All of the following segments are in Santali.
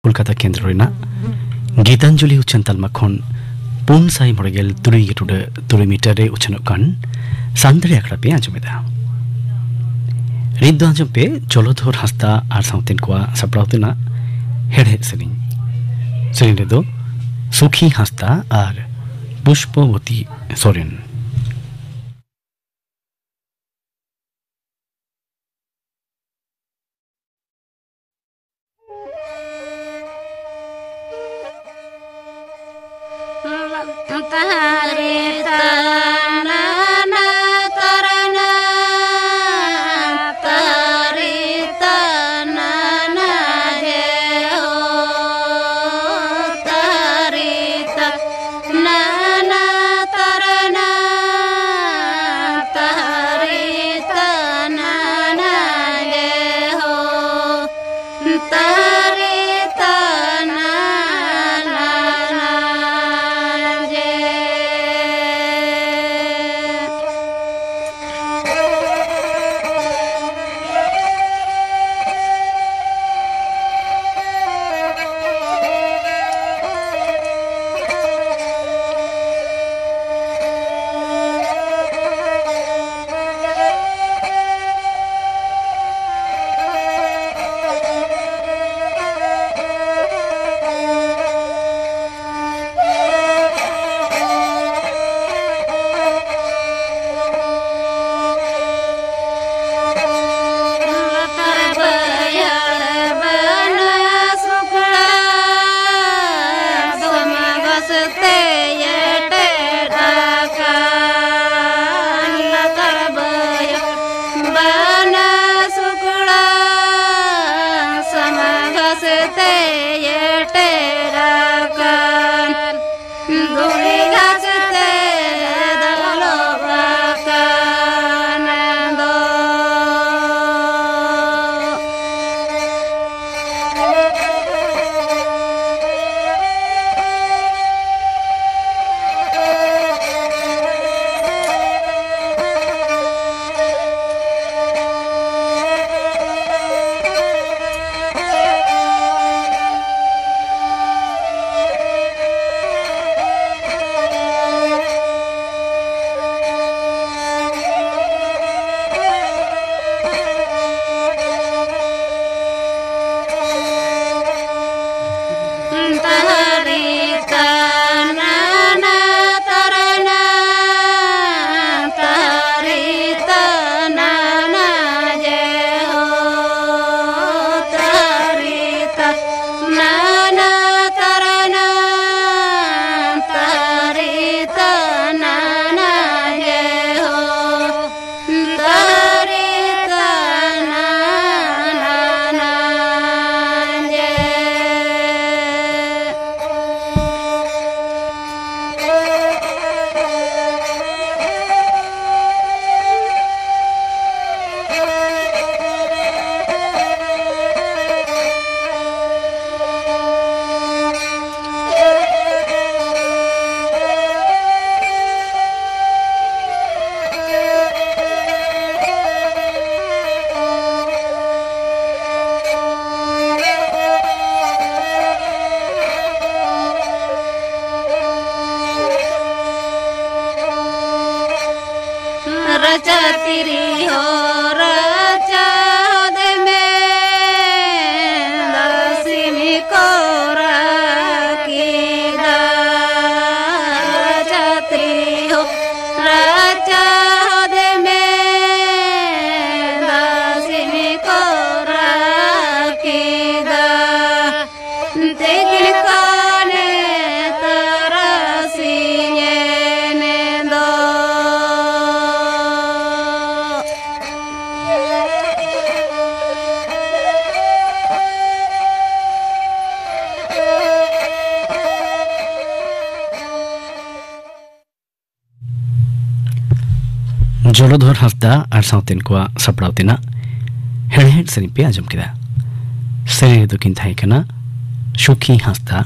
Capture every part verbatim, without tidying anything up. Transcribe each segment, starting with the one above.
ᱠᱳᱞᱠᱟᱛᱟ ᱠᱮᱱᱫᱨᱚ ᱨᱮᱱᱟᱜ ᱜᱤᱛᱟᱧᱡᱚᱞᱤ ᱩᱪᱷᱟᱹᱱ ᱛᱟᱞᱢᱟ ᱠᱷᱚᱱ ᱯᱩᱱ ᱥᱟᱭ ᱢᱚᱬᱮ ᱜᱮᱞ ᱛᱩᱨᱩᱭ ᱜᱮ ᱴᱩᱰᱟᱹᱜ ᱛᱩᱨᱩᱭ ᱢᱤᱴᱟᱨ ᱨᱮ ᱩᱪᱷᱟᱹᱱᱚᱜ ᱠᱟᱱ ᱥᱟᱱᱛᱟᱲᱤ ᱟᱠᱷᱲᱟ ᱯᱮ ᱟᱸᱡᱚᱢᱮᱫᱟ᱾ ᱱᱤᱛ ᱫᱚ ᱟᱸᱡᱚᱢ ᱯᱮ ᱡᱚᱞᱚᱫᱷᱚᱨ ᱦᱟᱸᱥᱫᱟ ᱟᱨ ᱥᱟᱶᱛᱮᱱ ᱠᱚᱣᱟᱜ ᱥᱟᱯᱲᱟᱣ ᱛᱮᱱᱟᱜ ᱦᱮᱲᱦᱮᱫ ᱥᱮᱨᱮᱧ᱾ ᱥᱮᱨᱮᱧ ᱨᱮᱫᱚ ᱥᱩᱠᱷᱤ ᱦᱟᱸᱥᱫᱟ ᱟᱨ ᱯᱩᱥᱯᱚᱵᱚᱛᱤ ᱥᱚᱨᱮᱱ᱾ ᱪᱟᱹᱛᱨᱤ ᱦᱚᱸ ᱨᱟᱪᱟ ᱦᱚᱫᱮ ᱢᱮᱱᱫᱟ, ᱥᱤᱢᱤ ᱠᱚ ᱨᱟᱜ ᱠᱮᱫᱟ᱾ ᱪᱟᱹᱛᱨᱤ ᱦᱚᱸ ᱨᱟᱪᱟ ᱦᱚᱫᱮ ᱢᱮᱱᱫᱟ, ᱥᱤᱢᱤ ᱠᱚ ᱨᱟᱜ ᱠᱮᱫᱟ᱾ ᱛᱤᱠᱤᱱ ᱠᱷᱟᱱᱮ ᱛᱟᱨᱟᱥᱤᱧ ᱮᱱᱮ ᱫᱚ᱾ ᱡᱚᱞᱚᱫᱷᱚᱨ ᱦᱟᱸᱥᱫᱟ ᱟᱨ ᱥᱟᱶᱛᱮᱱ ᱠᱚᱣᱟᱜ ᱥᱟᱯᱲᱟᱣ ᱛᱮᱱᱟᱜ ᱦᱮᱲᱦᱮᱫ ᱥᱮᱨᱮᱧ ᱯᱮ ᱟᱸᱡᱚᱢ ᱠᱮᱫᱟ᱾ ᱥᱮᱨᱮᱧ ᱨᱮᱫᱚ ᱠᱤᱱ ᱛᱟᱦᱮᱸ ᱠᱟᱱᱟ ᱥᱩᱠᱷᱤ ᱦᱟᱸᱥᱫᱟ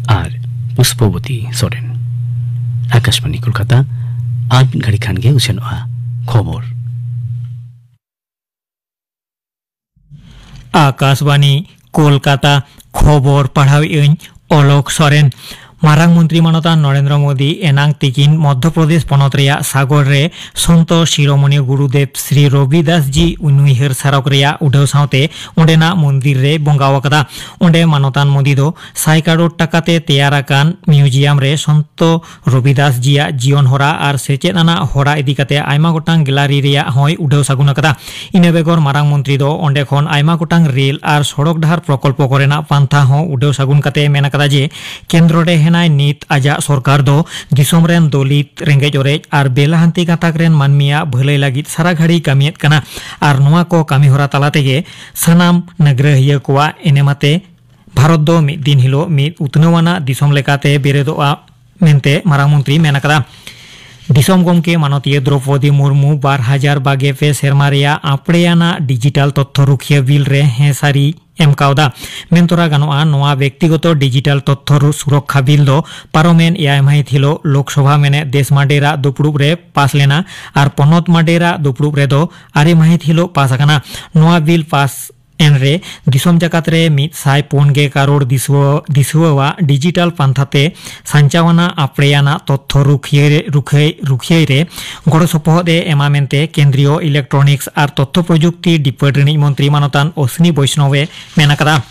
ᱟᱨ ᱯᱩᱥᱯᱚᱵᱚᱛᱤ ᱥᱚᱨᱮᱱ᱾ ᱟᱠᱟᱥᱵᱟᱬᱤ ᱠᱳᱞᱠᱟᱛᱟ, ᱟᱨ ᱢᱤᱫ ᱜᱷᱟᱹᱲᱤ ᱠᱷᱟᱱ ᱜᱮ ᱩᱪᱷᱟᱹᱱᱚᱜᱼᱟ ᱠᱷᱚᱵᱚᱨ᱾ ᱟᱠᱟᱥᱵᱟᱬᱤ, ᱠᱳᱞᱠᱟᱛᱟ᱾ ᱠᱷᱚᱵᱚᱨ ᱯᱟᱲᱦᱟᱣᱮᱫ ᱟᱹᱧ ᱚᱞᱚᱠ ᱥᱚᱨᱮᱱ᱾ ᱢᱟᱨᱟᱝ ᱢᱚᱱᱛᱨᱤ ᱢᱟᱱᱚᱛᱟᱱ ᱱᱚᱨᱮᱱᱫᱨᱚ ᱢᱳᱫᱤ ᱮᱱᱟᱝ ᱛᱤᱠᱤᱱ ᱢᱚᱫᱽᱫᱷᱚ ᱯᱨᱚᱫᱮᱥ ᱯᱚᱱᱚᱛ ᱨᱮᱭᱟᱜ ᱥᱟᱜᱚᱨ ᱨᱮ ᱥᱚᱱᱛᱚ ᱥᱤᱨᱳᱢᱚᱱᱤ ᱜᱩᱨᱩᱫᱮᱵᱽ ᱥᱨᱤ ᱨᱚᱵᱤᱫᱟᱥ ᱡᱤ ᱩᱱᱩᱭᱦᱟᱹᱨ ᱥᱟᱨᱚᱠ ᱨᱮᱭᱟᱜ ᱩᱰᱷᱟᱹᱣ ᱥᱟᱶᱛᱮ ᱚᱸᱰᱮᱱᱟᱜ ᱢᱚᱱᱫᱤᱨ ᱨᱮᱭ ᱵᱚᱸᱜᱟ ᱟᱠᱟᱫᱟ᱾ ᱚᱸᱰᱮ ᱢᱟᱱᱚᱛᱟᱱ ᱢᱳᱫᱤ ᱫᱚ ᱥᱟᱭ ᱠᱟᱨᱳᱲ ᱴᱟᱠᱟ ᱛᱮ ᱛᱮᱭᱟᱨ ᱟᱠᱟᱱ ᱢᱤᱭᱩᱡᱤᱭᱟᱢ ᱨᱮ ᱥᱚᱱᱛᱚ ᱨᱚᱵᱤᱫᱟᱥ ᱡᱤᱭᱟᱜ ᱡᱤᱭᱚᱱ ᱦᱚᱨᱟ ᱟᱨ ᱥᱮᱪᱮᱫ ᱟᱱᱟᱜ ᱦᱚᱨᱟ ᱤᱫᱤ ᱠᱟᱛᱮ ᱟᱭᱢᱟ ᱜᱚᱴᱟᱝ ᱜᱮᱞᱟᱨᱤ ᱨᱮᱭᱟᱜ ᱦᱚᱸᱭ ᱩᱰᱷᱟᱹᱣ ᱥᱟᱹᱜᱩᱱ ᱟᱠᱟᱫᱟ᱾ ᱤᱱᱟᱹ ᱵᱮᱜᱚᱨ ᱢᱟᱨᱟᱝ ᱢᱚᱱᱛᱨᱤ ᱫᱚ ᱚᱸᱰᱮ ᱠᱷᱚᱱ ᱟᱭᱢᱟ ᱜᱚᱴᱟᱝ ᱨᱮᱞ ᱟᱨ ᱥᱚᱲᱚᱠ ᱰᱟᱦᱟᱨ ᱯᱨᱚᱠᱚᱞᱯᱚ ᱠᱚᱨᱮᱱᱟᱜ ᱯᱟᱱᱛᱷᱟ ᱦᱚᱸ ᱩᱰᱷᱟᱹᱣ ᱥᱟᱹᱜᱩᱱ ᱠᱟᱛᱮ ᱢᱮᱱ ᱟᱠᱟᱫᱟ ᱡᱮ ᱠᱮᱱᱫᱨᱚ ᱨᱮ ᱦᱮᱱᱟᱭ ᱱᱤᱛ ᱟᱡᱟᱜ ᱥᱚᱨᱠᱟᱨ ᱫᱚ ᱫᱤᱥᱚᱢ ᱨᱮᱱ ᱫᱚᱞᱤᱛ, ᱨᱮᱸᱜᱮᱡ ᱚᱨᱮᱡ ᱟᱨ ᱵᱮᱞᱟᱦᱟᱱᱛᱤ ᱜᱟᱛᱟᱠ ᱨᱮᱱ ᱢᱟᱹᱱᱢᱤᱭᱟᱜ ᱵᱷᱟᱹᱞᱟᱹᱭ ᱞᱟᱹᱜᱤᱫ ᱥᱟᱨᱟ ᱜᱷᱟᱹᱲᱤ ᱠᱟᱹᱢᱤᱭᱮᱫ ᱠᱟᱱᱟ ᱟᱨ ᱱᱚᱣᱟ ᱠᱚ ᱠᱟᱹᱢᱤ ᱦᱚᱨᱟ ᱛᱟᱞᱟ ᱛᱮᱜᱮ ᱥᱟᱱᱟᱢ ᱱᱟᱜᱽᱨᱟᱹᱦᱤᱭᱟᱹ ᱠᱚᱣᱟᱜ ᱮᱱᱮᱢ ᱟᱛᱮ ᱵᱷᱟᱨᱚᱛ ᱫᱚ ᱢᱤᱫ ᱫᱤᱱ ᱦᱤᱞᱳᱜ ᱢᱤᱫ ᱩᱛᱱᱟᱹᱣ ᱟᱱᱟᱜ ᱫᱤᱥᱚᱢ ᱞᱮᱠᱟᱛᱮ ᱵᱮᱨᱮᱫᱚᱜᱼᱟ ᱢᱮᱱᱛᱮ ᱢᱟᱨᱟᱝ ᱢᱚᱱᱛᱨᱤ ᱢᱮᱱ ᱟᱠᱟᱫᱟ᱾ ᱫᱤᱥᱚᱢ ᱜᱚᱢᱠᱮ ᱢᱟᱱᱚᱛᱤᱭᱟᱹ ᱫᱨᱚᱣᱯᱚᱫᱤ ᱢᱩᱨᱢᱩ ᱵᱟᱨ ᱦᱟᱡᱟᱨ ᱵᱟᱜᱮ ᱯᱮ ᱥᱮᱨᱢᱟ ᱨᱮᱭᱟᱜ ᱟᱯᱲᱮᱭᱟᱱᱟᱜ ᱰᱤᱡᱤᱴᱟᱞ ᱛᱚᱛᱛᱷᱚ ᱨᱩᱠᱷᱤᱭᱟᱹ ᱵᱤᱞ ᱨᱮ ᱦᱮᱸ ᱥᱟᱹᱨᱤ ᱮᱢ ᱠᱟᱣᱫᱟ᱾ ᱢᱮᱱ ᱛᱚᱨᱟ ᱜᱟᱱᱚᱜᱼᱟ, ᱱᱚᱣᱟ ᱵᱮᱠᱛᱤᱜᱚᱛᱚ ᱰᱤᱡᱤᱴᱟᱞ ᱛᱚᱛᱛᱷᱚ ᱨᱩ-, ᱥᱩᱨᱚᱠᱠᱷᱟ ᱵᱤᱞ ᱫᱚ ᱯᱟᱨᱚᱢᱮᱱ ᱮᱭᱟᱭ ᱢᱟᱹᱦᱤᱛ ᱦᱤᱞᱳᱜ ᱞᱳᱠᱥᱚᱵᱷᱟ ᱢᱮᱱᱮᱫ ᱫᱮᱥ ᱢᱟᱰᱮᱨᱟᱜ ᱫᱩᱯᱲᱩᱵ ᱨᱮ ᱯᱟᱥ ᱞᱮᱱᱟ ᱟᱨ ᱯᱚᱱᱚᱛ ᱢᱟᱰᱮᱨᱟᱜ ᱫᱩᱯᱲᱩᱵ ᱨᱮᱫᱚ ᱟᱨᱮ ᱢᱟᱹᱦᱤᱛ ᱦᱤᱞᱳᱜ ᱯᱟᱥ ᱟᱠᱟᱱᱟ᱾ ᱱᱚᱣᱟ ᱵᱤᱞ ᱯᱟᱥ ᱮᱱᱨᱮ ᱫᱤᱥᱚᱢ ᱡᱟᱠᱟᱛ ᱨᱮ ᱢᱤᱫ ᱥᱟᱭ ᱯᱩᱱ ᱜᱮ ᱠᱟᱨᱳᱲ ᱫᱤᱥᱩᱣᱟᱹ ᱫᱤᱥᱩᱣᱟᱹᱣᱟᱜ ᱰᱤᱡᱤᱴᱟᱞ ᱯᱟᱱᱛᱷᱟ ᱛᱮ ᱥᱟᱧᱪᱟᱣ ᱟᱱᱟᱜ ᱟᱯᱲᱮᱭᱟᱱᱟᱜ ᱛᱚᱛᱛᱷᱚ ᱨᱩᱠᱷᱤᱭᱟᱹ ᱨᱮ ᱨᱩᱠᱷᱟᱹᱭ ᱨᱩᱠᱷᱤᱭᱟᱹᱭ ᱨᱮ ᱜᱚᱲᱚ ᱥᱚᱯᱚᱦᱚᱫ ᱮ ᱮᱢᱟ ᱢᱮᱱᱛᱮ ᱠᱮᱱᱫᱨᱤᱭᱚ ᱤᱞᱮᱠᱴᱨᱚᱱᱤᱠᱥ ᱟᱨ ᱛᱚᱛᱛᱷᱚ ᱯᱨᱚᱡᱩᱠᱛᱤ ᱰᱤᱯᱟᱨᱴᱢᱮᱱᱴ ᱨᱤᱱᱤᱡ ᱢᱚᱱᱛᱨᱤ ᱢᱟᱱᱚᱛᱟᱱ ᱚᱥᱱᱤ ᱵᱚᱭᱥᱱᱚᱵ ᱮ ᱢᱮᱱ ᱟᱠᱟᱫᱟ᱾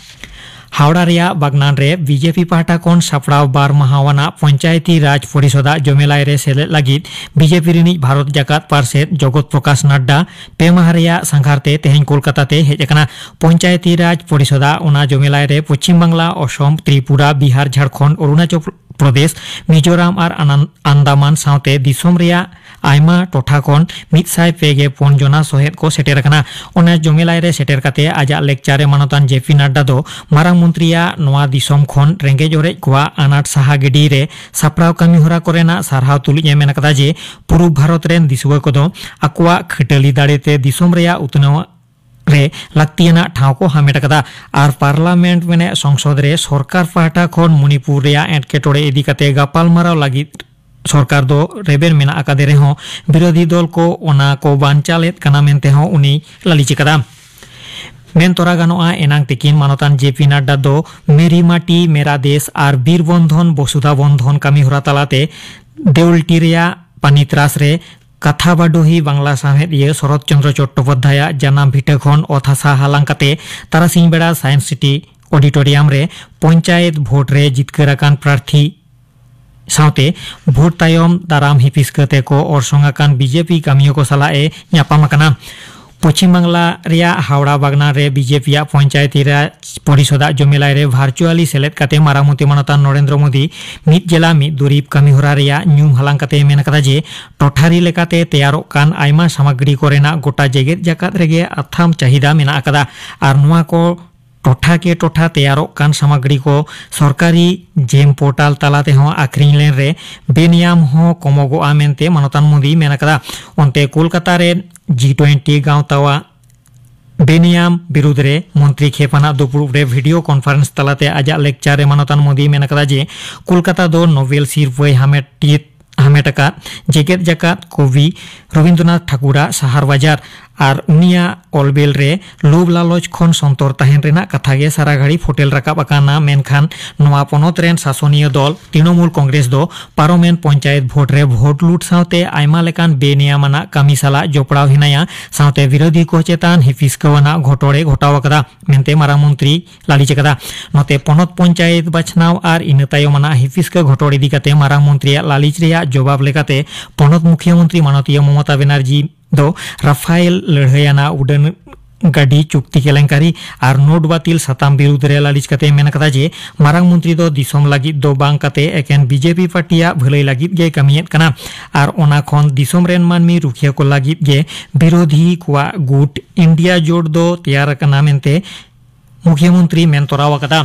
ᱦᱟᱣᱲᱟ ᱨᱮᱭᱟᱜ ᱵᱟᱜᱽᱱᱟᱱ ᱨᱮ ᱵᱤᱡᱮᱯᱤ ᱯᱟᱦᱴᱟ ᱠᱷᱚᱱ ᱥᱟᱯᱲᱟᱣ ᱵᱟᱨ ᱢᱟᱦᱟᱣᱟᱱᱟᱜ ᱯᱚᱧᱪᱟᱭᱮᱛᱤ ᱨᱟᱡᱽ ᱯᱚᱨᱤᱥᱚᱫᱟᱜ ᱡᱚᱢᱮᱞᱟᱭ ᱨᱮ ᱥᱮᱞᱮᱫ ᱞᱟᱹᱜᱤᱫ ᱵᱤᱡᱮᱯᱤ ᱨᱤᱱᱤᱡ ᱵᱷᱟᱨᱚᱛ ᱡᱟᱠᱟᱛ ᱯᱟᱨᱥᱮᱛ ᱡᱚᱜᱚᱛ ᱯᱨᱚᱠᱟᱥ ᱱᱟᱰᱰᱟ ᱯᱮ ᱢᱟᱦᱟ ᱨᱮᱭᱟᱜ ᱥᱟᱸᱜᱷᱟᱨ ᱛᱮ ᱛᱮᱦᱮᱧ ᱠᱳᱞᱠᱟᱛᱟ ᱛᱮ ᱦᱮᱡ ᱟᱠᱟᱱᱟ᱾ ᱯᱚᱧᱪᱟᱭᱮᱛᱤ ᱨᱟᱡᱽ ᱯᱚᱨᱤᱥᱚᱫᱟᱜ ᱚᱱᱟ ᱡᱚᱢᱮᱞᱟᱭ ᱨᱮ ᱯᱚᱪᱷᱤᱢ ᱵᱟᱝᱞᱟ, ᱚᱥᱚᱢ, ᱛᱨᱤᱯᱩᱨᱟ, ᱵᱤᱦᱟᱨ, ᱡᱷᱟᱲᱠᱷᱚᱸᱰ, ᱚᱨᱩᱱᱟᱪᱚᱞ ᱯᱨᱚᱫᱮᱥ, ᱢᱤᱡᱳᱨᱟᱢ ᱟᱨ ᱟᱱᱟᱱ-, ᱟᱱᱫᱟᱢᱟᱱ ᱥᱟᱶᱛᱮ ᱫᱤᱥᱚᱢ ᱨᱮᱭᱟᱜ ᱟᱭᱢᱟ ᱴᱚᱴᱷᱟ ᱠᱷᱚᱱ ᱢᱤᱫ ᱥᱟᱭ ᱯᱮ ᱜᱮ ᱯᱩᱱ ᱡᱚᱱᱟ ᱥᱚᱦᱮᱫ ᱠᱚ ᱥᱮᱴᱮᱨ ᱟᱠᱟᱱᱟ᱾ ᱚᱱᱟ ᱡᱚᱢᱮᱞᱟᱭ ᱨᱮ ᱥᱮᱴᱮᱨ ᱠᱟᱛᱮ ᱟᱡᱟᱜ ᱞᱮᱠᱪᱟᱨ ᱨᱮ ᱢᱟᱱᱚᱛᱟᱱ ᱡᱮ ᱯᱤ ᱱᱟᱰᱰᱟ ᱫᱚ ᱢᱟᱨᱟᱝ ᱢᱚᱱᱛᱨᱤᱭᱟᱜ ᱱᱚᱣᱟ ᱫᱤᱥᱚᱢ ᱠᱷᱚᱱ ᱨᱮᱸᱜᱮᱡ ᱚᱨᱮᱡ ᱠᱚᱣᱟᱜ ᱟᱱᱟᱴ ᱥᱟᱦᱟ ᱜᱤᱰᱤ ᱨᱮ ᱥᱟᱯᱲᱟᱣ ᱠᱟᱹᱢᱤ ᱦᱚᱨᱟ ᱠᱚᱨᱮᱱᱟᱜ ᱥᱟᱨᱦᱟᱣ ᱛᱩᱞᱩᱡ ᱮ ᱢᱮᱱ ᱟᱠᱟᱫᱟ ᱡᱮ ᱯᱩᱨᱩᱵ ᱵᱷᱟᱨᱚᱛ ᱨᱮᱱ ᱫᱤᱥᱩᱣᱟᱹ ᱠᱚᱫᱚ ᱟᱠᱚᱣᱟᱜ ᱠᱷᱟᱹᱴᱟᱹᱞᱤ ᱫᱟᱲᱮ ᱛᱮ ᱫᱤᱥᱚᱢ ᱨᱮᱭᱟᱜ ᱩᱛᱱᱟᱹᱣ ᱨᱮ ᱞᱟᱹᱠᱛᱤᱭᱟᱱᱟᱜ ᱴᱷᱟᱶ ᱠᱚ ᱦᱟᱢᱮᱴ ᱟᱠᱟᱫᱟ᱾ ᱟᱨ ᱯᱟᱨᱞᱟᱢᱮᱱᱴ ᱢᱮᱱᱮᱫ ᱥᱚᱝᱥᱚᱫ ᱨᱮ ᱥᱚᱨᱠᱟᱨ ᱯᱟᱦᱴᱟ ᱠᱷᱚᱱ ᱢᱚᱱᱤᱯᱩᱨ ᱨᱮᱭᱟᱜ ᱮᱴᱠᱮᱴᱚᱬᱮ ᱤᱫᱤ ᱠᱟᱛᱮ ᱜᱟᱯᱟᱞᱢᱟᱨᱟᱣ ᱞᱟᱹᱜᱤᱫ ᱥᱚᱨᱠᱟᱨ ᱫᱚ ᱨᱮᱵᱮᱱ ᱢᱮᱱᱟᱜ ᱟᱠᱟᱫᱮ ᱨᱮᱦᱚᱸ ᱵᱤᱨᱳᱫᱷᱤ ᱫᱚᱞ ᱠᱚ ᱚᱱᱟ ᱠᱚ ᱵᱟᱧᱪᱟᱞᱮᱫ ᱠᱟᱱᱟ ᱢᱮᱱᱛᱮ ᱦᱚᱸ ᱩᱱᱤ ᱞᱟᱹᱞᱤᱥ ᱟᱠᱟᱫᱟ᱾ ᱢᱮᱱ ᱛᱚᱨᱟ ᱜᱟᱱᱚᱜᱼᱟ, ᱮᱱᱟᱝ ᱛᱤᱠᱤᱱ ᱢᱟᱱᱚᱛᱟᱱ ᱡᱮ ᱯᱤ ᱱᱟᱰᱰᱟ ᱫᱚ ᱢᱮᱨᱤ ᱢᱟᱴᱤ ᱢᱮᱨᱟ ᱫᱮᱥ ᱟᱨ ᱵᱤᱨ ᱵᱚᱱᱫᱷᱚᱱ ᱵᱚᱥᱩᱫᱷᱟ ᱵᱚᱱᱫᱷᱚᱱ ᱠᱟᱹᱢᱤ ᱦᱚᱨᱟ ᱛᱟᱞᱟᱛᱮ ᱫᱮᱣᱞᱴᱤ ᱨᱮᱭᱟᱜ ᱯᱟᱱᱤᱛᱨᱟᱥ ᱨᱮ ᱠᱟᱛᱷᱟ ᱵᱟᱰᱳᱦᱤ ᱵᱟᱝᱞᱟ ᱥᱟᱶᱦᱮᱫᱤᱭᱟᱹ ᱥᱚᱨᱚᱛ ᱪᱚᱱᱫᱨᱚ ᱪᱚᱴᱴᱳᱯᱟᱫᱽᱫᱷᱟᱭᱟᱜ ᱡᱟᱱᱟᱢ ᱵᱷᱤᱴᱟᱹ ᱠᱷᱚᱱ ᱚᱛ ᱦᱟᱥᱟ ᱦᱟᱞᱟᱝ ᱠᱟᱛᱮ ᱛᱟᱨᱟᱥᱤᱧ ᱵᱮᱲᱟ ᱥᱟᱭᱮᱱᱥ ᱥᱤᱴᱤ ᱚᱰᱤᱴᱳᱨᱤᱭᱟᱢ ᱨᱮ ᱯᱚᱧᱪᱟᱭᱮᱛ ᱵᱷᱳᱴ ᱨᱮ ᱡᱤᱛᱠᱟᱹᱨ ᱟᱠᱟᱱ ᱯᱨᱟᱨᱛᱷᱤ ᱥᱟᱶᱛᱮ ᱵᱷᱳᱴ ᱛᱟᱭᱚᱢ ᱫᱟᱨᱟᱢ ᱦᱤᱯᱤᱥᱠᱟᱹ ᱛᱮᱠᱚ ᱚᱨᱥᱚᱝ ᱟᱠᱟᱱ ᱵᱤᱡᱮᱯᱤ ᱠᱟᱹᱢᱤᱭᱟᱹ ᱠᱚ ᱥᱟᱞᱟᱜ ᱮ ᱧᱟᱯᱟᱢ ᱟᱠᱟᱱᱟ᱾ ᱯᱚᱪᱷᱤᱢ ᱵᱟᱝᱞᱟ ᱨᱮᱭᱟᱜ ᱦᱟᱣᱲᱟ ᱵᱟᱜᱽᱱᱟ ᱨᱮ ᱵᱤᱡᱮᱯᱤᱭᱟᱜ ᱯᱚᱧᱪᱟᱭᱮᱛᱤ ᱨᱟᱡᱽ ᱯᱚᱨᱤᱥᱚᱫᱟᱜ ᱡᱚᱢᱮᱞᱟᱭ ᱨᱮ ᱵᱷᱟᱨᱪᱩᱣᱟᱞᱤ ᱥᱮᱞᱮᱫ ᱠᱟᱛᱮ ᱢᱟᱨᱟᱝ ᱢᱚᱱᱛᱨᱤ ᱢᱟᱱᱚᱛᱟᱱ ᱱᱚᱨᱮᱱᱫᱨᱚ ᱢᱳᱫᱤ ᱢᱤᱫ ᱡᱮᱞᱟ ᱢᱤᱫ ᱫᱩᱨᱤᱵᱽ ᱠᱟᱹᱢᱤ ᱦᱚᱨᱟ ᱨᱮᱭᱟᱜ ᱧᱩᱢ ᱦᱟᱞᱟᱝ ᱠᱟᱛᱮ ᱢᱮᱱ ᱟᱠᱟᱫᱟ ᱡᱮ ᱴᱚᱴᱷᱟᱨᱤ ᱞᱮᱠᱟᱛᱮ ᱛᱮᱭᱟᱨᱚᱜ ᱠᱟᱱ ᱟᱭᱢᱟ ᱥᱟᱢᱟᱜᱨᱤ ᱠᱚᱨᱮᱱᱟᱜ ᱜᱚᱴᱟ ᱡᱮᱜᱮᱛ ᱡᱟᱠᱟᱛ ᱨᱮᱜᱮ ᱟᱛᱷᱟᱢ ᱪᱟᱦᱤᱫᱟ ᱢᱮᱱᱟᱜ ᱟᱠᱟᱫᱟ᱾ ᱟᱨ ᱱᱚᱣᱟ ᱠᱚ ᱴᱚᱴᱷᱟ ᱠᱮ ᱴᱚᱴᱷᱟ ᱛᱮᱭᱟᱨᱚᱜ ᱠᱟᱱ ᱥᱟᱢᱟᱜᱨᱤ ᱠᱚ ᱥᱚᱨᱠᱟᱨᱤ ᱡᱮᱢ ᱯᱳᱨᱴᱟᱞ ᱛᱟᱞᱟ ᱛᱮᱦᱚᱸ ᱟᱠᱷᱨᱤᱧ ᱞᱮᱱ ᱨᱮ ᱵᱮᱱᱤᱭᱟᱢ ᱦᱚᱸ ᱠᱚᱢᱚᱜᱚᱜᱼᱟ ᱢᱮᱱᱛᱮ ᱢᱟᱱᱚᱛᱟᱱ ᱢᱳᱫᱤᱭ ᱢᱮᱱ ᱟᱠᱟᱫᱟ᱾ ᱚᱱᱛᱮ ᱠᱳᱞᱠᱟᱛᱟ ᱨᱮ ᱡᱤ ᱴᱩᱭᱮᱱᱴᱤ ᱜᱟᱶᱛᱟᱣᱟᱜ ᱵᱮᱱᱤᱭᱟᱢ ᱵᱤᱨᱩᱫᱽ ᱨᱮ ᱢᱚᱱᱛᱨᱤ ᱠᱷᱮᱯᱟᱱᱟᱜ ᱫᱩᱯᱲᱩᱵ ᱨᱮ ᱵᱷᱤᱰᱤᱭᱳ ᱠᱚᱱᱯᱷᱟᱨᱮᱱᱥ ᱛᱟᱞᱟᱛᱮ ᱟᱡᱟᱜ ᱞᱮᱠᱪᱟᱨ ᱨᱮ ᱢᱟᱱᱚᱛᱟᱱ ᱢᱳᱫᱤᱭ ᱢᱮᱱ ᱟᱠᱟᱫᱟ ᱡᱮ ᱠᱳᱞᱠᱟᱛᱟ ᱫᱚ ᱱᱳᱵᱮᱞ ᱥᱤᱨᱯᱟᱹᱭ ᱦᱟᱢᱮᱴ ᱦᱟᱢᱮᱴ ᱟᱠᱟᱫ ᱡᱮᱜᱮᱛ ᱡᱟᱠᱟᱛ ᱠᱚᱵᱤ ᱨᱚᱵᱤᱱᱫᱨᱚᱱᱟᱛᱷ ᱴᱷᱟᱠᱩᱨᱟᱜ ᱥᱟᱦᱟᱨ ᱵᱟᱡᱟᱨ ᱟᱨ ᱩᱱᱤᱭᱟᱜ ᱚᱞᱵᱮᱞ ᱨᱮ ᱞᱳᱵᱷ ᱞᱟᱞᱚᱪ ᱠᱷᱚᱱ ᱥᱚᱱᱛᱚᱨ ᱛᱟᱦᱮᱱ ᱨᱮᱱᱟᱜ ᱠᱟᱛᱷᱟ ᱜᱮ ᱥᱟᱨᱟ ᱜᱷᱟᱹᱲᱤ ᱯᱷᱚᱴᱮᱞ ᱨᱟᱠᱟᱵ ᱟᱠᱟᱱᱟ᱾ ᱢᱮᱱᱠᱷᱟᱱ ᱱᱚᱣᱟ ᱯᱚᱱᱚᱛ ᱨᱮᱱ ᱥᱟᱥᱚᱱᱤᱭᱟᱹ ᱫᱚᱞ ᱛᱨᱤᱱᱚᱢᱩᱞ ᱠᱚᱝᱜᱨᱮᱥ ᱫᱚ ᱯᱟᱨᱚᱢᱮᱱ ᱯᱚᱧᱪᱟᱭᱮᱛ ᱵᱷᱳᱴ ᱨᱮ ᱵᱷᱳᱴ ᱞᱩᱴ ᱥᱟᱶᱛᱮ ᱟᱭᱢᱟ ᱞᱮᱠᱟᱱ ᱵᱮᱱᱤᱭᱟᱢ ᱟᱱᱟᱜ ᱠᱟᱹᱢᱤ ᱥᱟᱞᱟᱜ ᱡᱚᱯᱲᱟᱣ ᱦᱮᱱᱟᱭᱟ, ᱥᱟᱶᱛᱮ ᱵᱤᱨᱳᱫᱷᱤ ᱠᱚ ᱪᱮᱛᱟᱱ ᱦᱤᱯᱤᱥᱠᱟᱹᱣ ᱟᱱᱟᱜ ᱜᱷᱚᱴᱚᱲ ᱮ ᱜᱷᱚᱴᱟᱣ ᱟᱠᱟᱫᱟ ᱢᱮᱱᱛᱮ ᱢᱟᱨᱟᱝ ᱢᱚᱱᱛᱨᱤ ᱞᱟᱹᱞᱤᱪ ᱟᱠᱟᱫᱟ᱾ ᱱᱚᱛᱮ ᱯᱚᱱᱚᱛ ᱯᱚᱧᱪᱟᱭᱮᱛ ᱵᱟᱪᱷᱱᱟᱣ ᱟᱨ ᱤᱱᱟᱹ ᱛᱟᱭᱚᱢ ᱟᱱᱟᱜ ᱦᱤᱯᱤᱥᱠᱟᱹ ᱜᱷᱚᱴᱚᱲ ᱤᱫᱤ ᱠᱟᱛᱮ ᱢᱟᱨᱟᱝ ᱢᱚᱱᱛᱨᱤᱭᱟᱜ ᱞᱟᱹᱞᱤᱪ ᱨᱮᱭᱟᱜ ᱡᱚᱵᱟᱵ ᱞᱮᱠᱟᱛᱮ ᱯᱚᱱᱚᱛ ᱢᱩᱠᱷᱤᱭᱟᱹ ᱢᱚᱱᱛᱨᱤ ᱢᱟᱱᱚᱛᱤᱭᱟᱹ ᱢᱚᱢᱚᱛᱟ ᱵᱮᱱᱟᱨᱡᱤ ᱫᱚ ᱨᱟᱯᱷᱟᱭᱮᱞ ᱞᱟᱹᱲᱦᱟᱹᱭ ᱟᱱᱟᱜ ᱩᱰᱟᱹᱱ ᱜᱟᱹᱰᱤ ᱪᱩᱠᱛᱤ ᱠᱮᱞᱮᱝᱠᱟᱨᱤ ᱟᱨ ᱱᱳᱴ ᱵᱟᱹᱛᱤᱞ ᱥᱟᱛᱟᱢ ᱵᱤᱨᱩᱫᱽ ᱨᱮ ᱞᱟᱹᱞᱤᱥ ᱠᱟᱛᱮ ᱢᱮᱱ ᱟᱠᱟᱫᱟ ᱡᱮ ᱢᱟᱨᱟᱝ ᱢᱚᱱᱛᱨᱤ ᱫᱚ ᱫᱤᱥᱚᱢ ᱞᱟᱹᱜᱤᱫ ᱫᱚ ᱵᱟᱝ ᱠᱟᱛᱮ ᱮᱠᱮᱱ ᱵᱤᱡᱮᱯᱤ ᱯᱟᱨᱴᱤᱭᱟᱜ ᱵᱷᱟᱹᱞᱟᱹᱭ ᱞᱟᱹᱜᱤᱫ ᱜᱮ ᱠᱟᱹᱢᱤᱭᱮᱫ ᱠᱟᱱᱟ ᱟᱨ ᱚᱱᱟ ᱠᱷᱚᱱ ᱫᱤᱥᱚᱢ ᱨᱮᱱ ᱢᱟᱹᱱᱢᱤ ᱨᱩᱠᱷᱤᱭᱟᱹ ᱠᱚ ᱞᱟᱹᱜᱤᱫ ᱜᱮ ᱵᱤᱨᱳᱫᱷᱤ ᱠᱚᱣᱟᱜ ᱜᱩᱴ ᱤᱱᱰᱤᱭᱟ ᱡᱳᱴ ᱫᱚ ᱛᱮᱭᱟᱨ ᱟᱠᱟᱱᱟ ᱢᱮᱱᱛᱮ ᱢᱩᱠᱷᱭᱟᱹ ᱢᱚᱱᱛᱨᱤ ᱢᱮᱱ ᱛᱚᱨᱟᱣ ᱟᱠᱟᱫᱟ᱾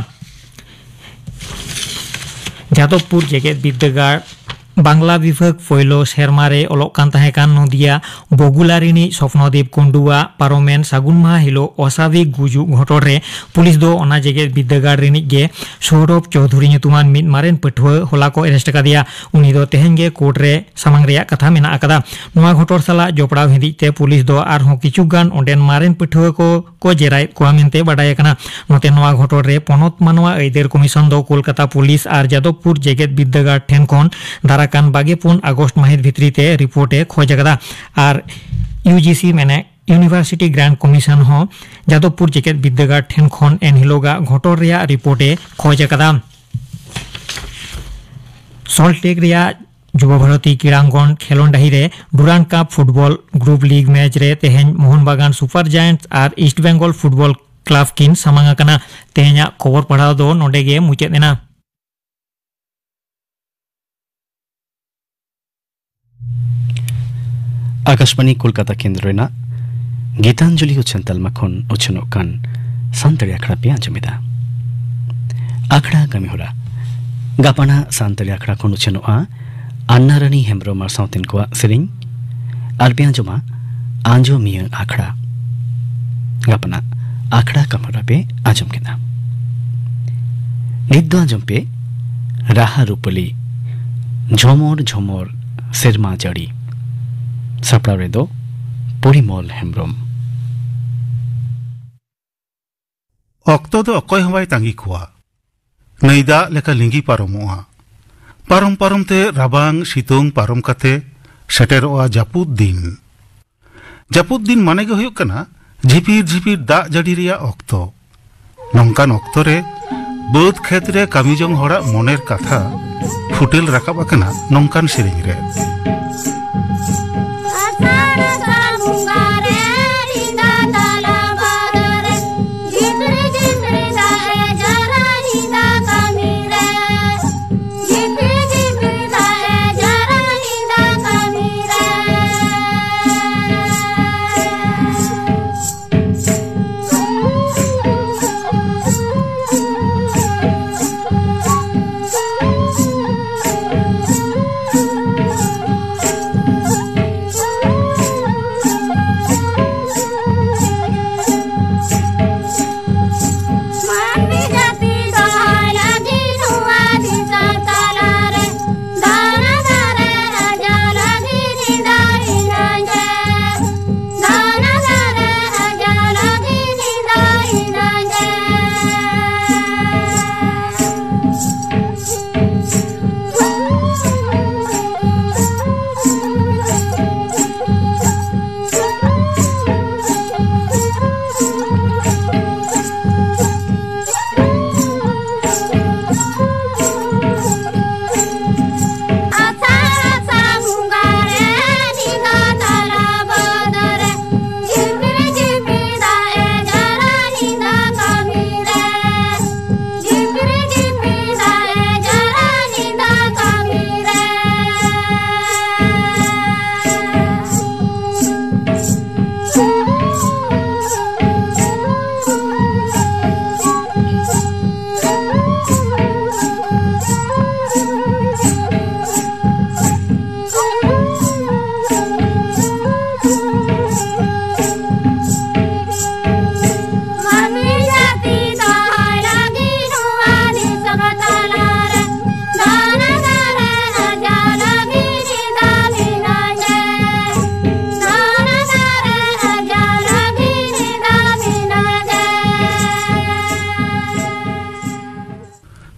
ᱡᱟᱫᱚᱵᱽᱯᱩᱨ ᱡᱮᱜᱮᱛ ᱵᱤᱨᱫᱟᱹᱜᱟᱲ ᱵᱟᱝᱞᱟ ᱵᱤᱵᱷᱟᱜᱽ ᱯᱳᱭᱞᱳ ᱥᱮᱨᱢᱟ ᱨᱮ ᱚᱞᱚᱜ ᱠᱟᱱ ᱛᱟᱦᱮᱸ ᱠᱟᱱ ᱱᱚᱫᱤᱭᱟ ᱵᱚᱜᱩᱞᱟ ᱨᱤᱱᱤᱡ ᱥᱚᱯᱱᱚᱫᱮᱵ ᱠᱩᱱᱰᱩᱣᱟᱜ ᱯᱟᱨᱚᱢᱮᱱ ᱥᱟᱹᱜᱩᱱ ᱢᱟᱦᱟ ᱦᱤᱞᱳᱜ ᱚᱥᱟᱵᱷᱤᱠ ᱜᱩᱡᱩᱜ ᱜᱷᱚᱴᱚᱱ ᱨᱮ ᱯᱩᱞᱤᱥ ᱫᱚ ᱚᱱᱟ ᱡᱮᱜᱮᱛ ᱵᱤᱨᱫᱟᱹᱜᱟᱲ ᱨᱤᱱᱤᱡ ᱜᱮ ᱥᱳᱣᱨᱚᱵᱷ ᱪᱳᱣᱫᱷᱩᱨᱤ ᱧᱩᱛᱩᱢᱟᱱ ᱢᱤᱫ ᱢᱟᱨᱮᱱ ᱯᱟᱹᱴᱷᱩᱣᱟᱹ ᱦᱚᱞᱟ ᱠᱚ ᱮᱨᱮᱥᱴ ᱟᱠᱟᱫᱮᱭᱟ᱾ ᱩᱱᱤ ᱫᱚ ᱛᱮᱦᱮᱧ ᱜᱮ ᱠᱳᱨᱴ ᱨᱮ ᱥᱟᱢᱟᱝ ᱨᱮᱭᱟᱜ ᱠᱟᱛᱷᱟ ᱢᱮᱱᱟᱜ ᱟᱠᱟᱫᱟ᱾ ᱱᱚᱣᱟ ᱜᱷᱚᱴᱚᱱ ᱥᱟᱞᱟᱜ ᱡᱚᱯᱲᱟᱣ ᱦᱤᱫᱤᱡ ᱛᱮ ᱯᱩᱞᱤᱥ ᱫᱚ ᱟᱨᱦᱚᱸ ᱠᱤᱪᱷᱩ ᱜᱟᱱ ᱚᱸᱰᱮᱱ ᱢᱟᱨᱮᱱ ᱯᱟᱹᱴᱷᱩᱣᱟᱹ ᱠᱚ ᱠᱚ ᱡᱮᱨᱟᱭᱮᱫ ᱠᱚᱣᱟ ᱢᱮᱱᱛᱮ ᱵᱟᱰᱟᱭ ᱟᱠᱟᱱᱟ᱾ ᱱᱚᱛᱮ ᱱᱚᱣᱟ ᱜᱷᱚᱴᱚᱱ ᱨᱮ ᱯᱚᱱᱚᱛ ᱢᱟᱱᱣᱟ ᱟᱹᱭᱫᱟᱹᱨ ᱠᱚᱢᱤᱥᱚᱱ ᱫᱚ ᱠᱳᱞᱠᱟᱛᱟ ᱯᱩᱞᱤᱥ ᱟᱨ ᱡᱟᱫᱚᱵᱽᱯᱩᱨ ᱡᱮᱜᱮᱛ ᱵᱤᱨᱫᱟᱹᱜᱟᱲ ᱴᱷᱮᱱ ᱠᱷᱚᱱ ᱫᱟᱨᱟᱠᱟᱱ ᱵᱟᱜᱮ ᱯᱩᱱ ᱟᱜᱚᱥᱴ ᱢᱟᱹᱦᱤᱛ ᱵᱷᱤᱛᱨᱤ ᱛᱮ ᱨᱤᱯᱳᱨᱴ ᱮ ᱠᱷᱚᱡᱽ ᱟᱠᱟᱫᱟ᱾ ᱟᱨ ᱭᱩ ᱡᱤ ᱥᱤ ᱢᱮᱱᱮ ᱤᱭᱩᱱᱤᱵᱷᱟᱨᱥᱤᱴᱤ ᱜᱨᱟᱱᱴ ᱠᱚᱢᱤᱥᱚᱱ ᱦᱚᱸ ᱡᱟᱫᱚᱵᱽᱯᱩᱨ ᱡᱮᱜᱮᱛ ᱵᱤᱨᱫᱟᱹᱜᱟᱲ ᱴᱷᱮᱱ ᱠᱷᱚᱱ ᱮᱱᱦᱤᱞᱳᱜᱟᱜ ᱜᱷᱚᱴᱚᱱ ᱨᱮᱭᱟᱜ ᱨᱤᱯᱳᱨᱴ ᱮ ᱠᱷᱚᱡᱽ ᱟᱠᱟᱫᱟ᱾ ᱥᱚᱞᱴ ᱞᱮᱠ ᱨᱮᱭᱟᱜ ᱡᱩᱵᱚ ᱵᱷᱟᱨᱚᱛᱤ ᱠᱨᱤᱲᱟᱝᱜᱚᱱ ᱠᱷᱮᱞᱚᱸᱰ ᱰᱟᱹᱦᱤ ᱨᱮ ᱰᱩᱨᱟᱱᱰ ᱠᱟᱯ ᱯᱷᱩᱴᱵᱚᱞ ᱜᱨᱩᱯ ᱞᱤᱜᱽ ᱢᱮᱪ ᱨᱮ ᱛᱮᱦᱮᱧ ᱢᱳᱦᱚᱱ ᱵᱟᱜᱟᱱ ᱥᱩᱯᱟᱨ ᱡᱟᱭᱮᱱᱴᱥ ᱟᱨ ᱤᱥᱴ ᱵᱮᱝᱜᱚᱞ ᱯᱷᱩᱴᱵᱚᱞ ᱠᱞᱟᱵᱽ ᱠᱤᱱ ᱥᱟᱢᱟᱝ ᱟᱠᱟᱱᱟ᱾ ᱛᱮᱦᱮᱧᱟᱜ ᱠᱷᱚᱵᱚᱨ ᱯᱟᱲᱦᱟᱣ ᱫᱚ ᱱᱚᱰᱮ ᱜᱮ ᱢᱩᱪᱟᱹᱫ ᱮᱱᱟ᱾ ᱟᱠᱟᱥᱵᱟᱱᱤ ᱠᱳᱞᱠᱟᱛᱟ ᱠᱮᱱᱫᱨᱚ ᱨᱮᱱᱟᱜ ᱜᱤᱛᱟᱧᱡᱚᱞᱤ ᱩᱪᱷᱟᱹᱱ ᱛᱟᱞᱢᱟ ᱠᱷᱚᱱ ᱩᱪᱷᱟᱹᱱᱚᱜ ᱠᱟᱱ ᱥᱟᱱᱛᱟᱲᱤ ᱟᱠᱷᱲᱟ ᱯᱮ ᱟᱸᱡᱚᱢᱮᱫᱟ᱾ ᱟᱠᱷᱲᱟ ᱠᱟᱹᱢᱤᱦᱚᱨᱟ᱾ ᱜᱟᱯᱟᱱᱟᱜ ᱥᱟᱱᱛᱟᱲᱤ ᱟᱠᱷᱲᱟ ᱠᱷᱚᱱ ᱩᱪᱷᱟᱹᱱᱚᱜᱼᱟ ᱟᱱᱱᱟ ᱨᱟᱱᱤ ᱦᱮᱢᱵᱨᱚᱢ ᱟᱨ ᱥᱟᱶᱛᱮᱱ ᱠᱚᱣᱟᱜ ᱥᱮᱨᱮᱧ, ᱟᱨ ᱯᱮ ᱟᱸᱡᱚᱢᱟ ᱟᱸᱡᱚᱢᱤᱭᱟᱹ ᱟᱠᱷᱲᱟ᱾ ᱜᱟᱯᱟᱱᱟᱜ ᱟᱠᱷᱲᱟ ᱠᱟᱹᱢᱤᱦᱚᱨᱟ ᱯᱮ ᱟᱸᱡᱚᱢ ᱠᱮᱫᱟ᱾ ᱱᱤᱛ ᱫᱚ ᱟᱸᱡᱚᱢ ᱯᱮ ᱨᱟᱦᱟ ᱨᱩᱯᱟᱹᱞᱤ, ᱡᱷᱚᱢᱚᱨ ᱡᱷᱚᱢᱚᱨ ᱥᱮᱨᱢᱟ ᱡᱟᱹᱲᱤ᱾ ᱥᱟᱯᱲᱟᱣ ᱨᱮᱫᱚ ᱯᱚᱨᱤᱢᱚᱞ ᱦᱮᱢᱵᱨᱚᱢ᱾ ᱚᱠᱛᱚ ᱫᱚ ᱚᱠᱚᱭ ᱦᱚᱸ ᱵᱟᱭ ᱛᱟᱺᱜᱤ ᱠᱚᱣᱟ᱾ ᱱᱟᱹᱭ ᱫᱟᱜ ᱞᱮᱠᱟ ᱞᱤᱸᱜᱤ ᱯᱟᱨᱚᱢᱚᱜᱼᱟ᱾ ᱯᱟᱨᱚᱢ ᱯᱟᱨᱚᱢ ᱛᱮ ᱨᱟᱵᱟᱝ ᱥᱤᱛᱩᱝ ᱯᱟᱨᱚᱢ ᱠᱟᱛᱮ ᱥᱮᱴᱮᱨᱚᱜᱼᱟ ᱡᱟᱹᱯᱩᱫ ᱫᱤᱱ᱾ ᱡᱟᱹᱯᱩᱫ ᱫᱤᱱ ᱢᱟᱱᱮ ᱜᱮ ᱦᱩᱭᱩᱜ ᱠᱟᱱᱟ ᱡᱷᱤᱯᱤᱨ ᱡᱷᱤᱯᱤᱨ ᱫᱟᱜ ᱡᱟᱹᱲᱤ ᱨᱮᱭᱟᱜ ᱚᱠᱛᱚ᱾ ᱱᱚᱝᱠᱟᱱ ᱚᱠᱛᱚ ᱨᱮ ᱵᱟᱹᱫᱽ ᱠᱷᱮᱛ ᱨᱮ ᱠᱟᱹᱢᱤ ᱡᱚᱝ ᱦᱚᱲᱟᱜ ᱢᱚᱱᱮᱨ ᱠᱟᱛᱷᱟ ᱯᱷᱩᱴᱮᱞ ᱨᱟᱠᱟᱵ ᱟᱠᱟᱱᱟ ᱱᱚᱝᱠᱟᱱ ᱥᱮᱨᱮᱧ ᱨᱮ᱾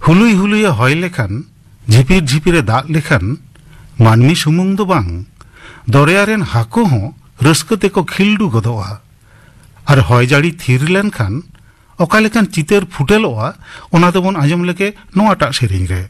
ᱦᱩᱞᱩᱭ ᱦᱩᱞᱩᱭᱮ ᱦᱚᱭ ᱞᱮᱠᱷᱟᱱ, ᱡᱷᱤᱯᱤᱨ ᱡᱷᱤᱯᱤᱨᱮ ᱫᱟᱜ ᱞᱮᱠᱷᱟᱱ, ᱢᱟᱹᱱᱢᱤ ᱥᱩᱢᱩᱝ ᱫᱚ ᱵᱟᱝ, ᱫᱚᱨᱭᱟ ᱨᱮᱱ ᱦᱟᱹᱠᱩ ᱦᱚᱸ ᱨᱟᱹᱥᱠᱟᱹ ᱛᱮᱠᱚ ᱠᱷᱤᱞᱰᱩ ᱜᱚᱫᱚᱜᱼᱟ᱾ ᱟᱨ ᱦᱚᱭ ᱡᱟᱹᱲᱤ ᱛᱷᱤᱨ ᱞᱮᱱᱠᱷᱟᱱ ᱚᱠᱟ ᱞᱮᱠᱟᱱ ᱪᱤᱛᱟᱹᱨ ᱯᱷᱩᱴᱮᱞᱚᱜᱼᱟ, ᱚᱱᱟ ᱫᱚᱵᱚᱱ ᱟᱸᱡᱚᱢ ᱞᱮᱜᱮ ᱱᱚᱣᱟᱴᱟᱜ ᱥᱮᱨᱮᱧ ᱨᱮ᱾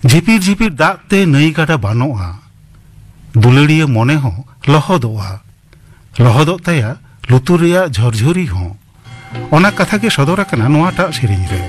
ᱡᱷᱤᱯᱤᱨ ᱡᱷᱤᱯᱤᱨ ᱫᱟᱜ ᱛᱮ ᱱᱟᱹᱭ ᱜᱟᱰᱟ ᱵᱟᱱᱚᱜᱼᱟ, ᱫᱩᱞᱟᱹᱲᱤᱭᱟᱹ ᱢᱚᱱᱮ ᱦᱚᱸ ᱞᱚᱦᱚᱫᱚᱜᱼᱟ, ᱞᱚᱦᱚᱫᱚᱜ ᱛᱟᱭᱟ ᱞᱩᱛᱩᱨ ᱨᱮᱭᱟᱜ ᱡᱷᱚᱨᱡᱷᱚᱨᱤ ᱦᱚᱸ᱾ ᱚᱱᱟ ᱠᱟᱛᱷᱟ ᱜᱮ ᱥᱚᱫᱚᱨ ᱟᱠᱟᱱᱟ ᱱᱚᱣᱟᱴᱟᱜ ᱥᱮᱨᱮᱧ ᱨᱮ᱾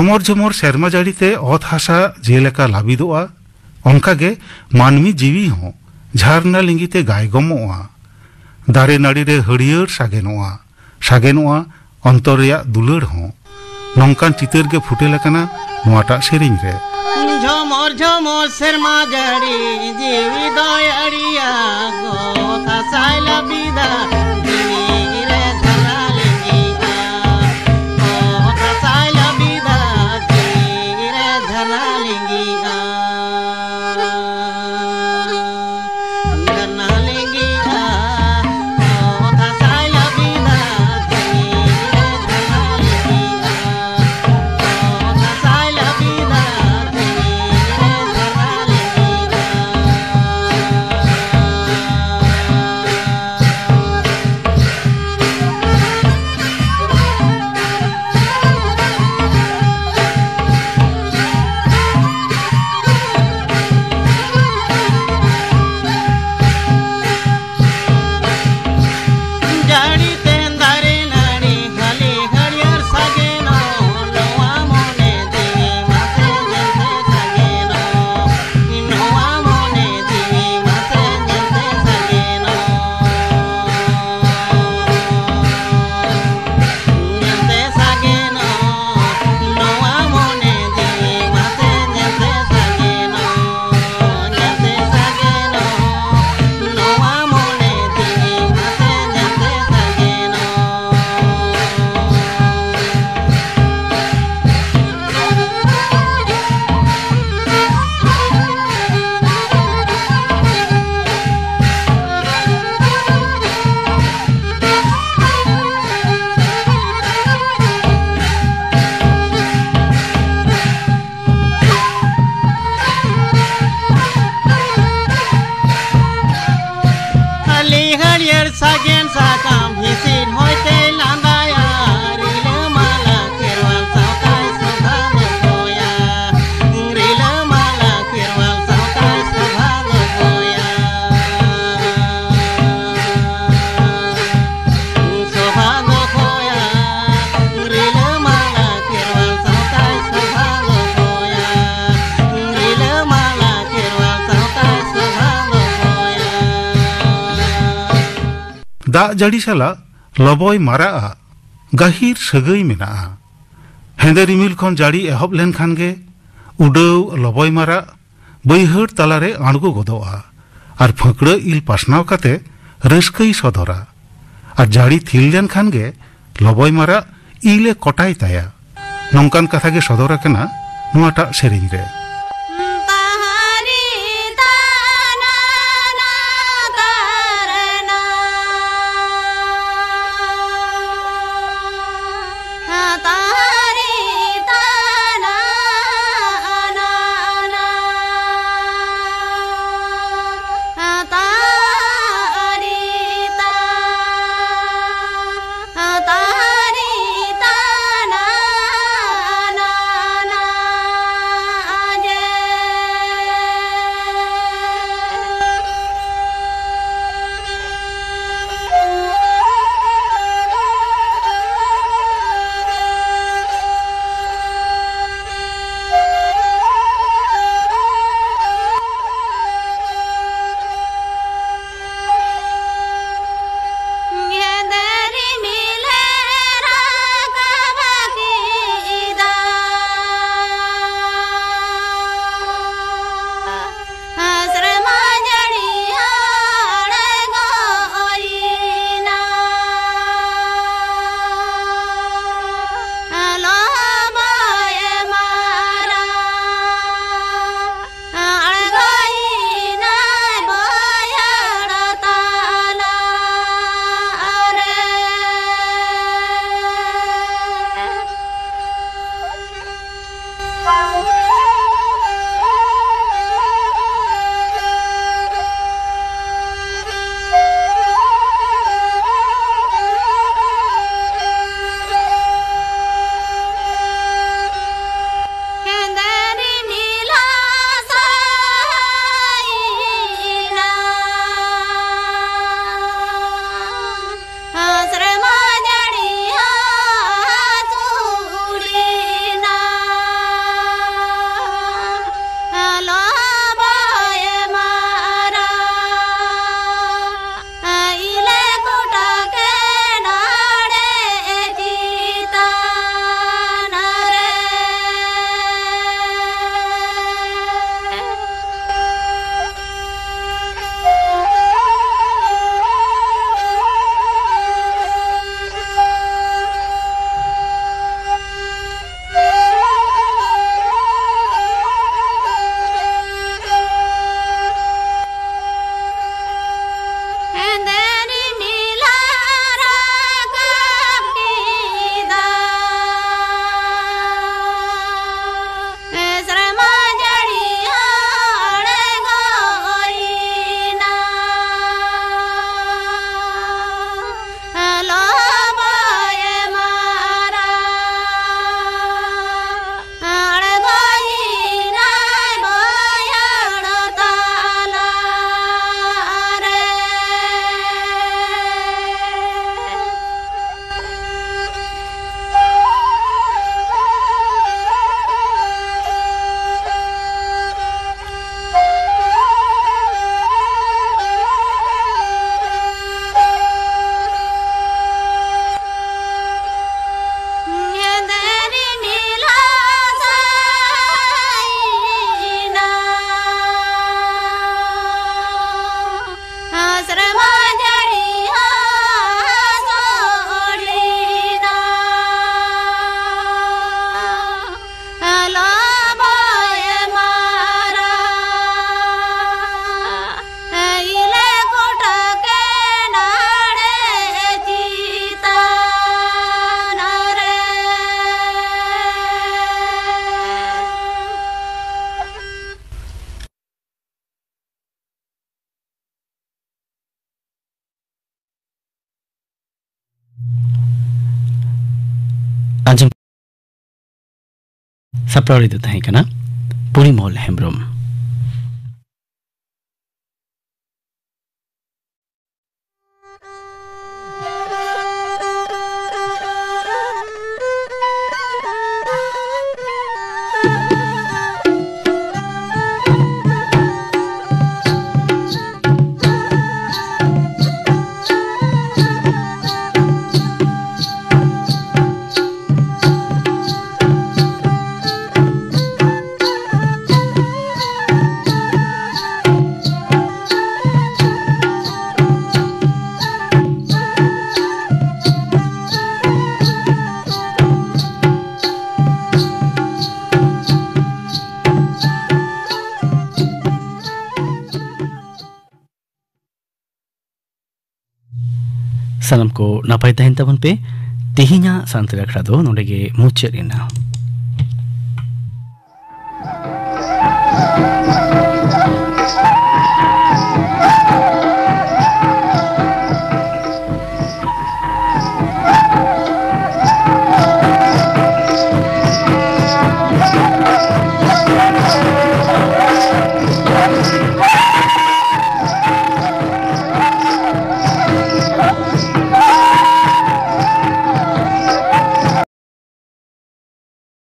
ᱡᱷᱚᱢᱚᱨ ᱡᱷᱚᱢᱚᱨ ᱥᱮᱨᱢᱟ ᱡᱟᱹᱲᱤ ᱛᱮ ᱚᱛ ᱦᱟᱥᱟ ᱡᱮᱞᱮᱠᱟ ᱞᱟᱹᱵᱤᱫᱚᱜᱼᱟ, ᱚᱱᱠᱟ ᱜᱮ ᱢᱟᱹᱱᱢᱤ ᱡᱤᱣᱤ ᱦᱚᱸ ᱡᱷᱟᱨᱱᱟ ᱞᱤᱸᱜᱤ ᱛᱮ ᱜᱟᱭᱜᱚᱢᱚᱜᱼᱟ᱾ ᱫᱟᱨᱮ ᱱᱟᱹᱲᱤ ᱨᱮ ᱦᱟᱹᱨᱭᱟᱹᱲ ᱥᱟᱜᱮᱱᱚᱜᱼᱟ᱾ ᱥᱟᱜᱮᱱᱚᱜᱼᱟ ᱚᱱᱛᱚᱨ ᱨᱮᱭᱟᱜ ᱫᱩᱞᱟᱹᱲ ᱦᱚᱸ᱾ ᱱᱚᱝᱠᱟᱱ ᱪᱤᱛᱟᱹᱨ ᱜᱮ ᱯᱷᱩᱴᱮᱞ ᱟᱠᱟᱱᱟ ᱱᱚᱣᱟᱴᱟᱜ ᱥᱮᱨᱮᱧ ᱨᱮ᱾ ᱡᱷᱚᱢᱚᱨ ᱡᱷᱚᱢᱚᱨ ᱥᱮᱨᱢᱟ ᱡᱟᱹᱲᱤ ᱡᱤᱣᱤ ᱫᱚᱭ ᱟᱹᱲᱤᱭᱟ ᱜᱚ ᱫᱟᱸᱥᱟᱭ ᱞᱟᱹᱵᱤᱫᱟ ᱡᱤᱣᱤ ᱨᱮ ᱫᱷᱟᱨᱟ ᱞᱤᱸᱜᱤᱜᱼᱟ᱾ ᱜᱚ ᱫᱟᱸᱥᱟᱭ ᱞᱟᱹᱵᱤᱫᱟ ᱡᱤᱣᱤ ᱨᱮ ᱫᱷᱟᱨᱟ ᱞᱤᱸᱜᱤᱜᱼᱟ᱾ ᱫᱷᱟᱨᱟ ᱞᱤᱸᱜᱤᱜᱼᱟ᱾ ᱜᱚ ᱫᱟᱸᱥᱟᱭ ᱞᱟᱹᱵᱤᱫᱟ ᱡᱤᱣᱤ ᱨᱮ ᱫᱷᱟᱨᱟ ᱞᱤᱸᱜᱤᱜᱼᱟ᱾ ᱦᱟᱹᱞᱤ ᱦᱟᱹᱨᱭᱟᱹᱲ ᱥᱟᱜᱮᱱ ᱥᱟᱠᱟᱢ ᱦᱤᱸᱥᱤᱫ ᱦᱚᱭ ᱛᱮᱭ ᱞᱟᱸᱫᱟᱭᱟ᱾ ᱨᱤᱞᱟᱹᱢᱟᱞᱟ ᱠᱷᱮᱨᱣᱟᱞ ᱥᱟᱶᱛᱟᱭ ᱥᱚᱵᱷᱟ ᱫᱚᱦᱚᱭᱟ᱾ ᱨᱤᱞᱟᱹᱢᱟᱞᱟ ᱠᱷᱮᱨᱣᱟᱞ ᱥᱟᱶᱛᱟᱭ ᱥᱚᱵᱷᱟ ᱫᱚᱦᱚᱭᱟ᱾ ᱥᱚᱵᱷᱟ ᱫᱚᱦᱚᱭᱟ᱾ ᱨᱤᱞᱟᱹᱢᱟᱞᱟ ᱠᱷᱮᱨᱣᱟᱞ ᱥᱟᱶᱛᱟᱭ ᱥᱚᱵᱷᱟ ᱫᱚᱦᱚᱭᱟ᱾ ᱨᱤᱞᱟᱹᱢᱟᱞᱟ ᱠᱷᱮᱨᱣᱟᱞ ᱥᱟᱶᱛᱟᱭ ᱥᱚᱵᱷᱟ ᱫᱚᱦᱚᱭᱟ᱾ ᱫᱟᱜ ᱡᱟᱹᱲᱤ ᱥᱟᱞᱟᱜ ᱞᱚᱵᱚᱭ ᱢᱟᱨᱟᱜ ᱟᱜ ᱜᱟᱹᱦᱤᱨ ᱥᱟᱹᱜᱟᱹᱭ ᱢᱮᱱᱟᱜᱼᱟ᱾ ᱦᱮᱸᱫᱮ ᱨᱤᱢᱤᱞ ᱠᱷᱚᱱ ᱡᱟᱹᱲᱤ ᱮᱦᱚᱵ ᱞᱮᱱᱠᱷᱟᱱ ᱜᱮ ᱩᱰᱟᱹᱣ ᱞᱚᱵᱚᱭ ᱢᱟᱨᱟᱜ ᱵᱟᱹᱭᱦᱟᱹᱲ ᱛᱟᱞᱟᱨᱮ ᱟᱬᱜᱚ ᱜᱚᱫᱚᱜᱼᱟ ᱟᱨ ᱯᱷᱟᱹᱠᱲᱟᱹ ᱤᱞ ᱯᱟᱥᱱᱟᱣ ᱠᱟᱛᱮ ᱨᱟᱹᱥᱠᱟᱹᱭ ᱥᱚᱫᱚᱨᱟ᱾ ᱟᱨ ᱡᱟᱹᱲᱤ ᱛᱷᱤᱨ ᱞᱮᱱᱠᱷᱟᱱ ᱜᱮ ᱞᱚᱵᱚᱭ ᱢᱟᱨᱟᱜ ᱤᱞ ᱮ ᱠᱚᱴᱟᱭ ᱛᱟᱭᱟ᱾ ᱱᱚᱝᱠᱟᱱ ᱠᱟᱛᱷᱟ ᱜᱮ ᱥᱚᱫᱚᱨ ᱟᱠᱟᱱᱟ ᱱᱚᱣᱟᱴᱟᱜ ᱥᱮᱨᱮᱧ ᱨᱮ᱾ ᱟᱸᱡᱚᱢ ᱥᱟᱯᱲᱟᱣ ᱨᱮ ᱫᱚ ᱛᱟᱦᱮᱸ ᱠᱟᱱᱟ ᱯᱚᱨᱤᱢᱚᱞ ᱦᱮᱢᱵᱨᱚᱢ᱾ ᱥᱟᱱᱟᱢ ᱠᱚ ᱱᱟᱯᱟᱭ ᱛᱟᱦᱮᱱ ᱛᱟᱵᱚᱱ ᱯᱮ᱾ ᱛᱮᱦᱮᱧᱟᱜ ᱥᱟᱱᱛᱟᱲᱤ ᱟᱠᱷᱲᱟ ᱫᱚ ᱱᱚᱰᱮ ᱜᱮ ᱢᱩᱪᱟᱹᱫ ᱮᱱᱟ᱾